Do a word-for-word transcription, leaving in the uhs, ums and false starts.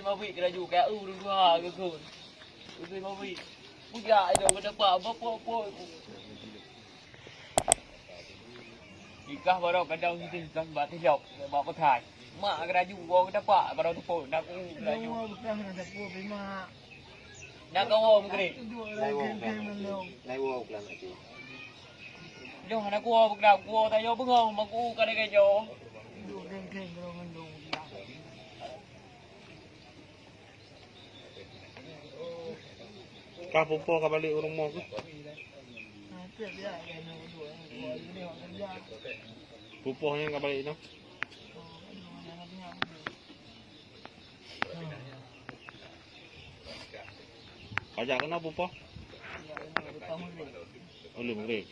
Mabit keuraju keu ureueng tuha geukheun. Beutôi mabit. Kujak aja keu dapat bapak-bapak. Ikah barô kadang siteh ikah bak tijok bak peuthai. Mak keuraju woe keu dapat barô teupot nak u keuraju. Nyoe bukan nak teupot, Mak. Nak kawom keudeh. Lai woe klang. Lai woe klang nak tu. Jong hana kuwoe beuklang, kuwoe tanyoe beungoh mak u ka lagèe nyoe. Kah pupo ka balek u rumoh keuh? Pupo nyan ka balek inoe? Ka jak keunoe pupo? Ulôn Maghrib.